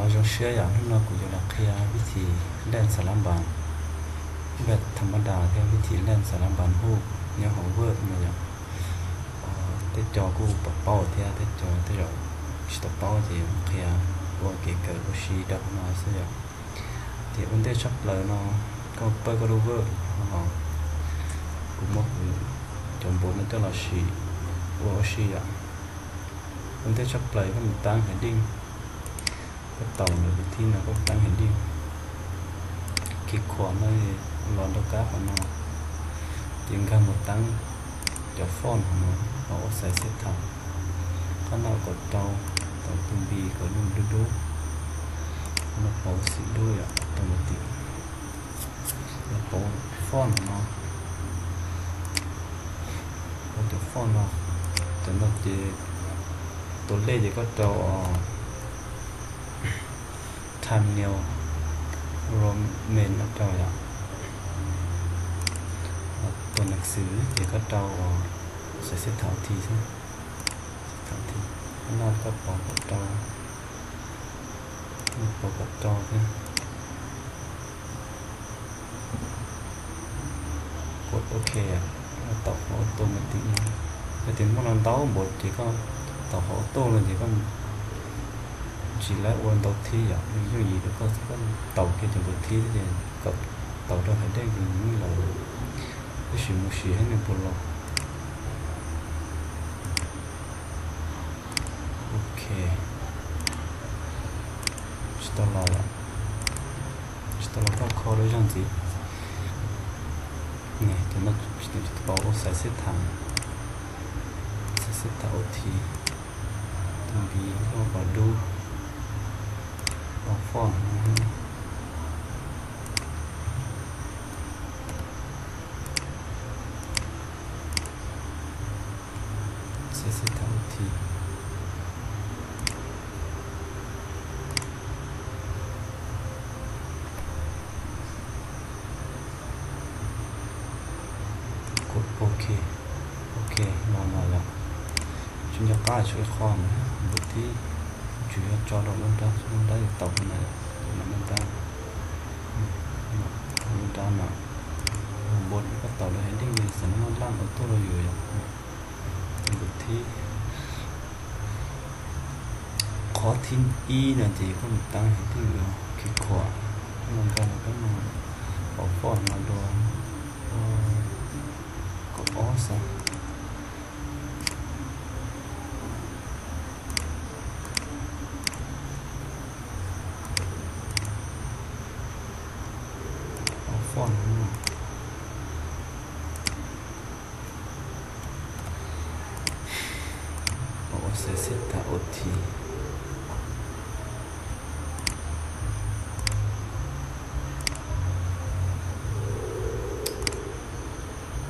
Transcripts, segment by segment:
Zoo siab yom, hnub no kuv yuav los qhia vib thim lej xas las npas, vib thim tham ma das thiab vib thim lej xas las npas huj nyob hauv Word no yom. Tej co kuj paub paub thiab tej co tej zaum tsis tau paub ces qhia ua kev kawm ua si rau hauv no xwb yom. Ces ua ntej tshaj plaws no koj pab koj lub Word, kuv muab kuv cov npuav no coj los sim ua ua si yom. Ua ntej tshaj plaws koj mus tab heading, koj taus ntawm tus thib no koj tab heading, kis khuam no los rau kab qhov no, ces nkag mus tab cov font no, los ua xaiv xib tham, qhov no kom rau, tau tus npis kom dub dub, los pauv xim dub yom, tau mus tim, los pauv font no, pauv cov font no, cov no ces tus lej ces koj rau Times New Roman no rau yom. Tus neeg xwm ces koj rau xaiv xib tham thi xwb, tham thi, qhov no koj pauv kom rau, pauv kom rau thiab. Kod ok, tau qhov automatic no. Yog tias muaj no ntau npaum ces koj tau qhov auto no ces koj tsis laib ua ntau thib yom, yooj yim rau koj, koj tau kiag cov ntau thib ces kom tau rau heading ces yeej lawm, tab sis mus sim seb nws puas los. Ok, tsis tau los, tsis tau los, koj kho rau zog ntxiv. Cov no tsis tau ua xaiv xib tham, xaiv xib tham ua thi, tus npis koj pauv dub, pauv font no, xaiv xib tham ua thi. Kod ok, ok, los no yom. Tsis nco qab tshuav ib qho na, npus thib, tsum yuav tso rau lub nrab, lub nrab yuav tau na, lub nrab, lub nrab no, npus koj tau rau heading li xav no laj auto rau yus yom. Npus thib, qhov thib ib no ces koj mus tab heading no, kis khuam, koj mus nkag rau kab no, pauv font no dua, kaum ob xwb. Pauv font no, pauv ua xaiv xib tham ua thi.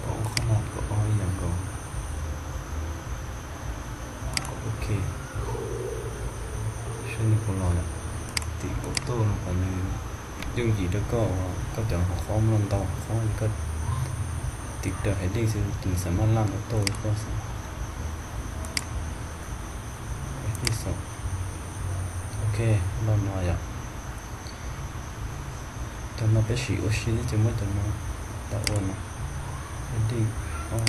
Pauv qhov no kaum ob ib yam nkaus. Ok, saib nws puas los lawm. Tim auto no kom nws yooj yim rau koj, koj cov hauv qhov muaj ntau hauv qhov, koj tim rau heading xwb nws xav maj laj auto rau koj xwb. Ok, los no yom. Cov no peb sim ua si thiab ces muab cov no tau ua no. Heading, qhov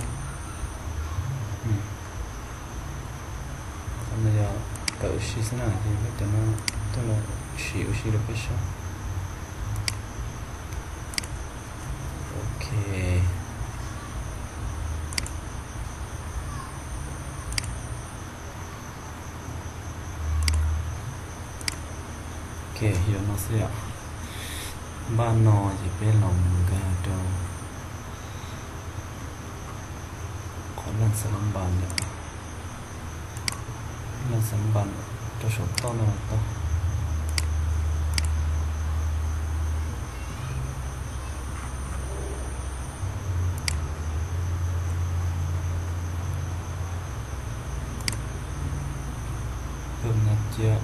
no yog kawm ua si xwb na, ces muab cov no coj los sim ua si rau peb saib. Ok. Ok, yog no xwb yom. Npaj no ces peb los mus nkag rau qhov laj xav las npas yom. Laj xav las npas rau saum toj no los tau. Peb cia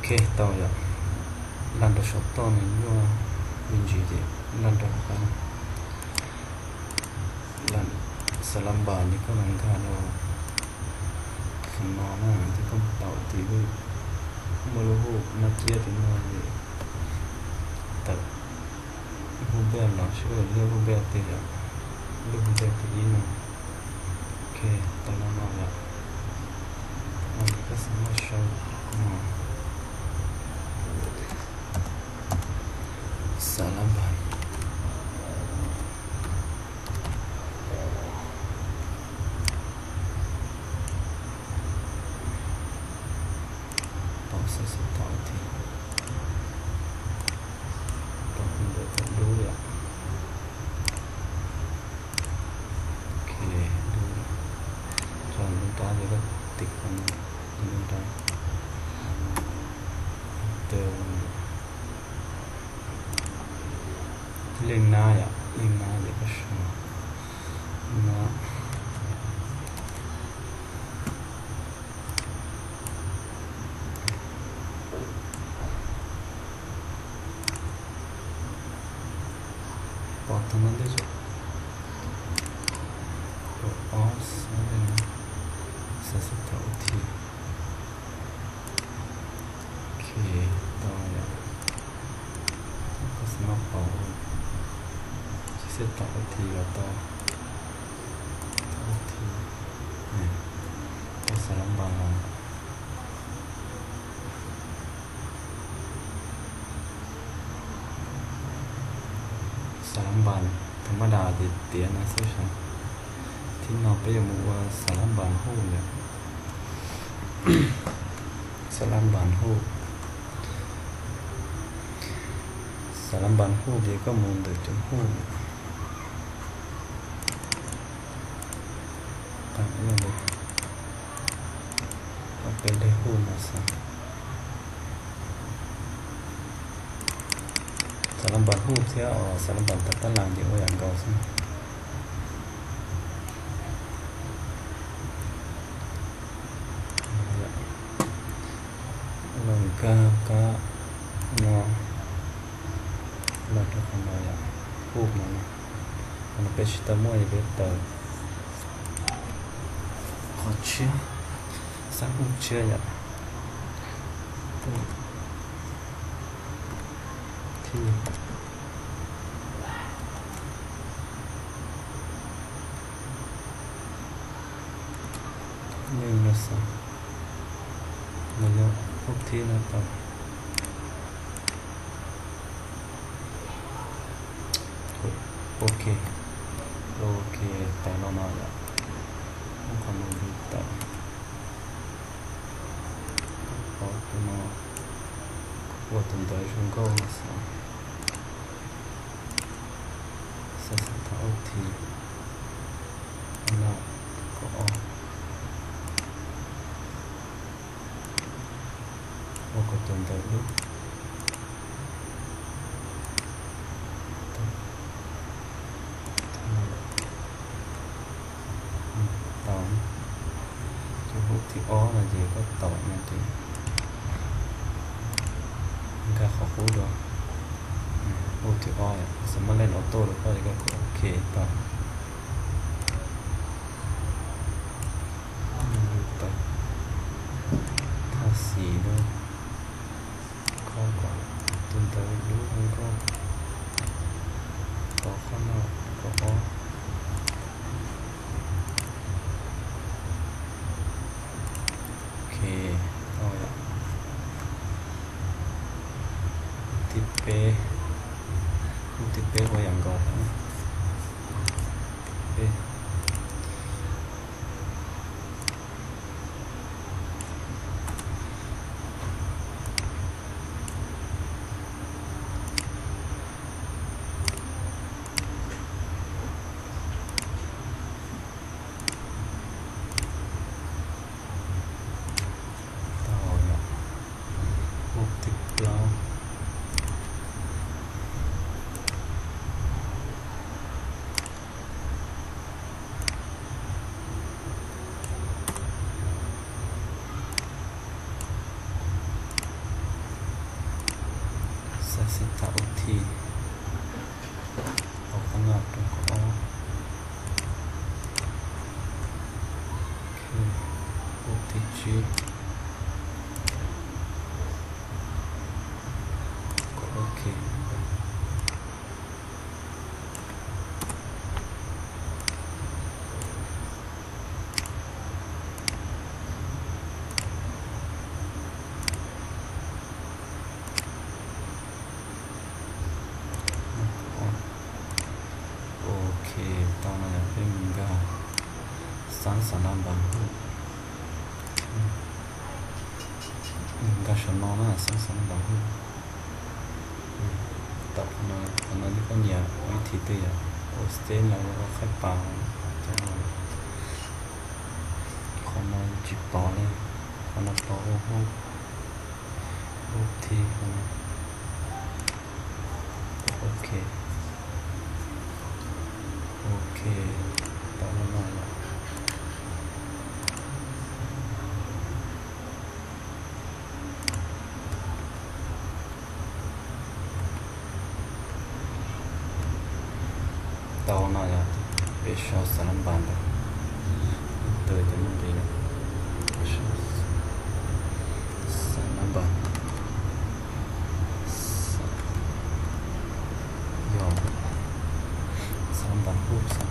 Tau yom, laj rau saum toj no yuav me ntsis ces laj rau qab. Xav las npas li koj los nkag rau qhov no na, ces koj tau tim lub, muaj lub hu nab ciab tim no ces tawm hu npej los seb hu npej twg yom, lub hu npej tim ib no. Ok, tau no no yom, no ces koj xav muaj sau no. Xav las npas. Pom xav xav thaum thiab, pom ntawm thaum dub yom. Ok, dub yom. Tso nruab nrab ces koj tim qhov no, nruab nrab. Leej nab yom, leej nab ces koj sau nab. Pom tau no ntej, ob xab, xav xav thaum thiab. Ok, tau yom. Koj xav muaj pom, xav thaum thiab los tau. Thaum thiab, tau xav las npas los. Xav las npas thaum maj das ces tiav no xwb sav. Thib no peb yuav mus ua xav las npas hu yom. Xav las npas hu, xav las npas hu ces koj mus ntawm cov hu. Qab ib, ob peb daim hu no xav. Xav las npas hu thiab os, xav las npas tawm tab las ces ua yam nkaus xwb. Los nkag kab no, los rau qhov no yom, hu no, qhov no peb tsis tau muaj ces peb tawm qhov tshiab, xab hu tshiab yom. Thiab yeej no xav, no yog hu thiab no tau. Ok, ok, tawm los no yom, muab qhov no ntawd tawm, pov tus no, ua tus ntawd zoo nkauj no xav, xav xav thaum ua thiab no, kaum ob. Ua kom tus ntawd lub tau, ces hu thib ob no ces koj tau no ces nkag qhov qub dua, hu thib ob, xav muab leej auto rau koj ces koj kom ok tau. Tau thaj xis dua, kho kom tus ntawd lub zoo nkauj, pov qhov no, kaum ob. Ok, tau yom. Thib peb, lub thib peb ua yam nkaus, thib peb. Tau yom. Hu thib plaub. Tab sis thaum ub thi, tau qhov no rau qhov ob, ub thib tsib, qhov ok. Ok, tau no yog peb mus nkag xab xav na npas huj, nkag saum no na, xab xav na npas huj. Tau qhov no, qhov no yog koj nyiam ua ib thim twg yom, ua stage los yog ua qhaib pas, qhov no tsis pom li, qhov no pom ua hauj, ua thi qhov no. Ok, ok, tau no no yom. Tau no yog peb sau xav na npas ntawd, tus cov nuj nqis no, xav na npas, yog xav na npas huj xav.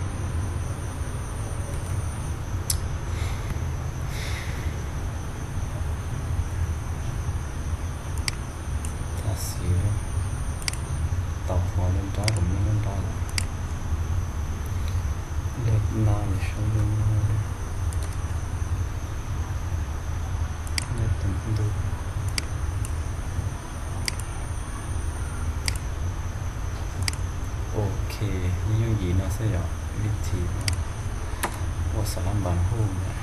Tab sis tau qhov lub nrab kuv muab lub nrab lawm, lej no yus sab lub no, lej tus ntu. Ok, yeej yooj yim no xwb yom, vib thim ua xav na npas huj na.